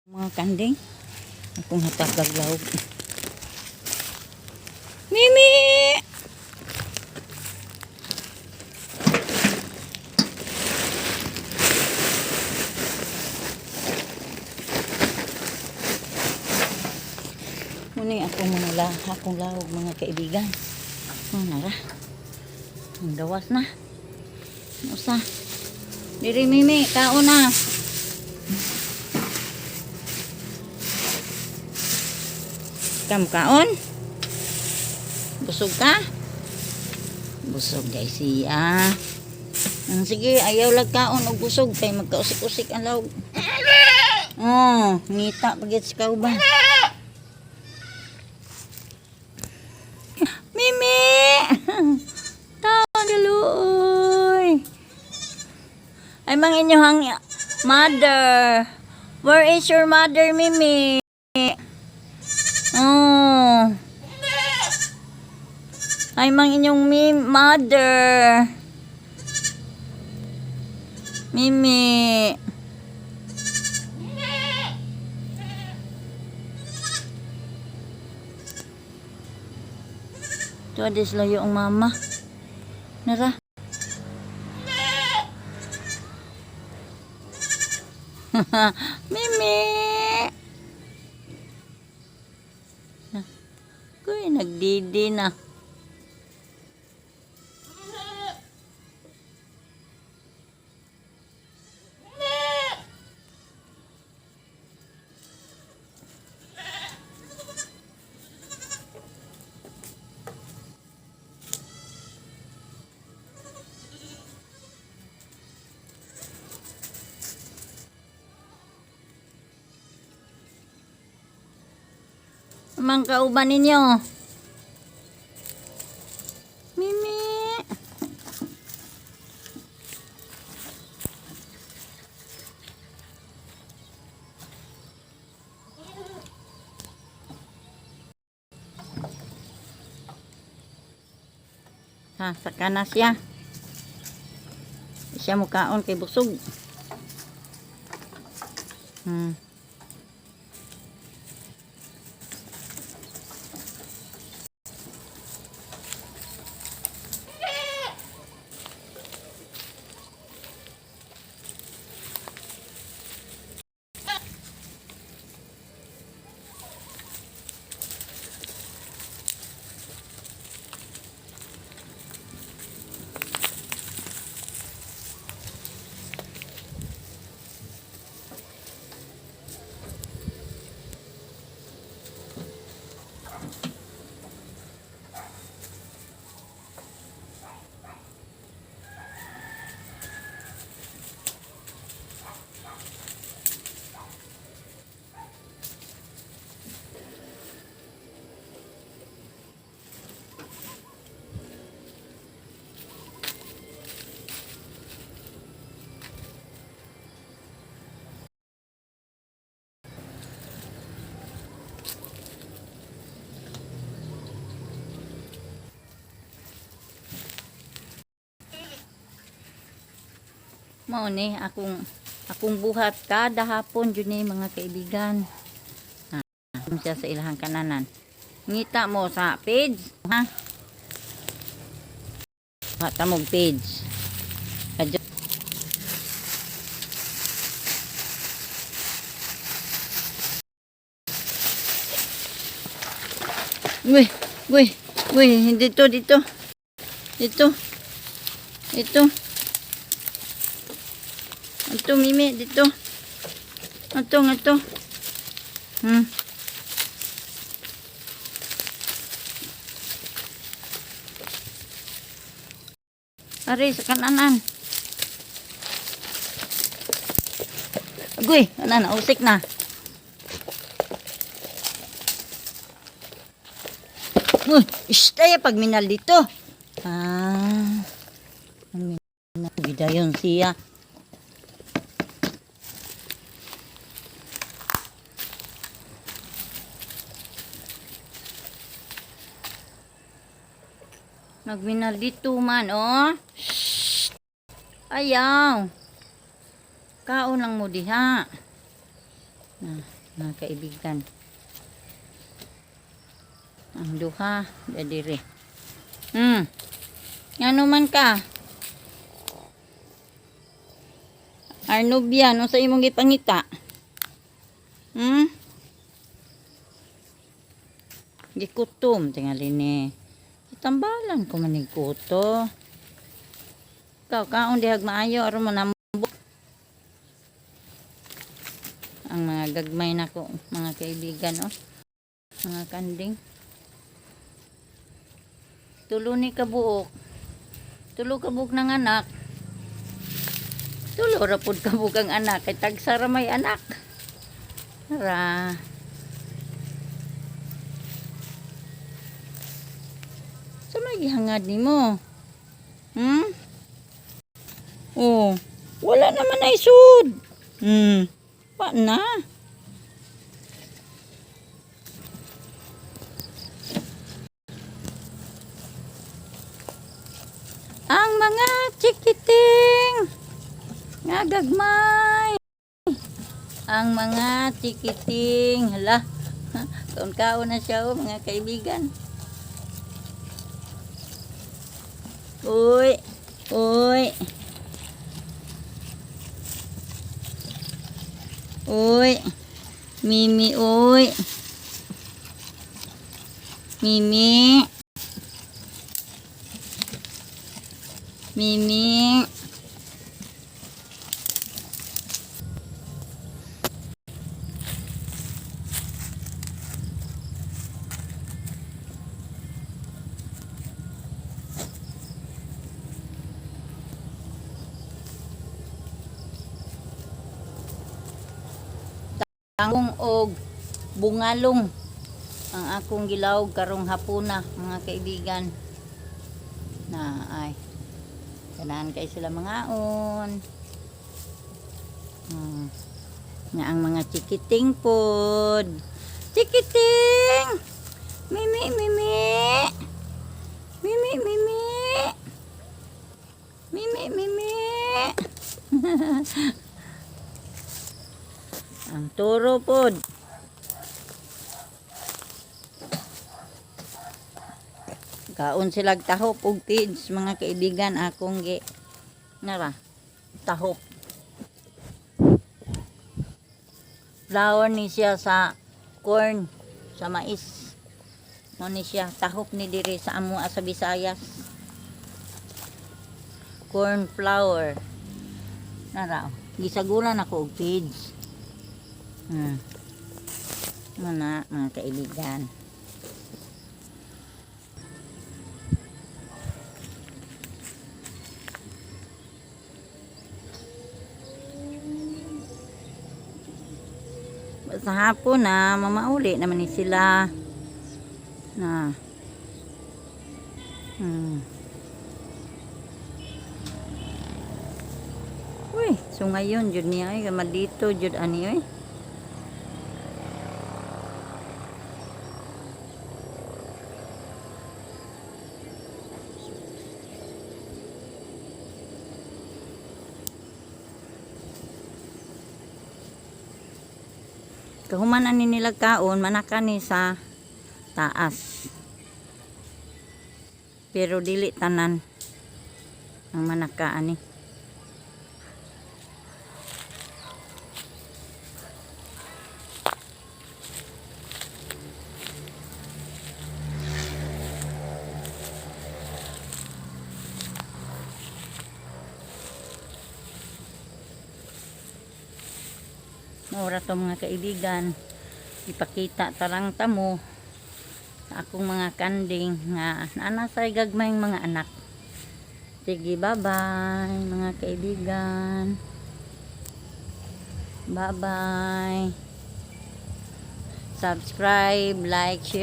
Mga kanding. Akong hatagag lahog. Mimi! Muna akong mga akong lahog, mga kaibigan. Oh, nara. Ang gawas na. Usa. Diri, Mimi, kaon na. Kam kaon? Busog ka? Busog dahil siya. Sige, ayaw lag kaon og busog kay magkausik-usik ang lahog. Oh, ngita pagit sa kauban. Mimi! Tao daluoy. Ay mga inyong mother. Where is your mother, Mimi? Oh. Ay mang inyong mother. Mimi. Ito adis layo ang mama. Nara. Mimi. Kuy, nagdidi na. Mang kauban ninyo. Mimi. Ha, saka na siya. Siya mukaon kay busog. Mao ni akong akong buhat kada hapon jud ni, mga kaibigan. Ha, siya sa ilahang kananan. Ngita mo sa page, ha? Buhat mo og page. Kadyo. Uy, uy, uy, dito, dito. Dito. Dito. Ito, Mimi, dito. Ito, ito. Ari, sa kananan. Agoy, ana, nausik na. Uy, istay, pag minal dito. Ah, ang minal. Gidayon siya. Nagminal dito man, oh. Shh. Ayaw. Kaon lang mo diha. Na, mga kaibigan. Ang duha, diri. Ngano man ka? Arnubia, no sa imong gipangita? Gikutom tingali ni. Tambalan ko man ni kuto. Ikaw kaon dihag maayo aron mo nambok. Ang mga gagmay nako, mga kaibigan, oh. Mga kanding. Tulo ni kabuok. Tulo kabuok ng anak. Tulo ra pud kabuok ang anak kay tagsa ra may anak. Ra. Sa may gihangad nimo? Oh, wala naman ay sud. Wa na. Ang mga chikiting nga gagmay. Ang mga chikiting, hala. Kaon-kaon na siya, oh, mga kaibigan. Uy, uy. Uy. Mimi, uy. Mimi. Mimi. Tangong og bungalong ang akong gilawg karong hapuna, mga kaibigan, na ay ganahan kay sila mangaon. Nga ang mga chikiting pod, chikiting, mimi, mimi, mimi, mimi, mimi, mimi. Ang turo pod. Kaon silag tahop ug kids, mga kaibigan, akong gi nara tahop. Flour ni siya sa corn, sa mais. Mo ni siya tahop ni diri sa amo sa Visayas. Corn flour. Nara. Gisagulan ako og feeds. Muna, mga kaibigan. Sa hapon na, mamauli naman ni sila. Na. Uy, so ngayon, jud niya ay, madito, jud ani ay. Kahuman ani nila kaon, manaka ni sa taas. Pero dili tanan ang manaka ani. Maura to, mga kaibigan. Ipakita tarang tamo sa akong mga kanding nga naa say gagmayng mga anak. Sige, bye-bye, mga kaibigan. Bye-bye. Subscribe, like, share.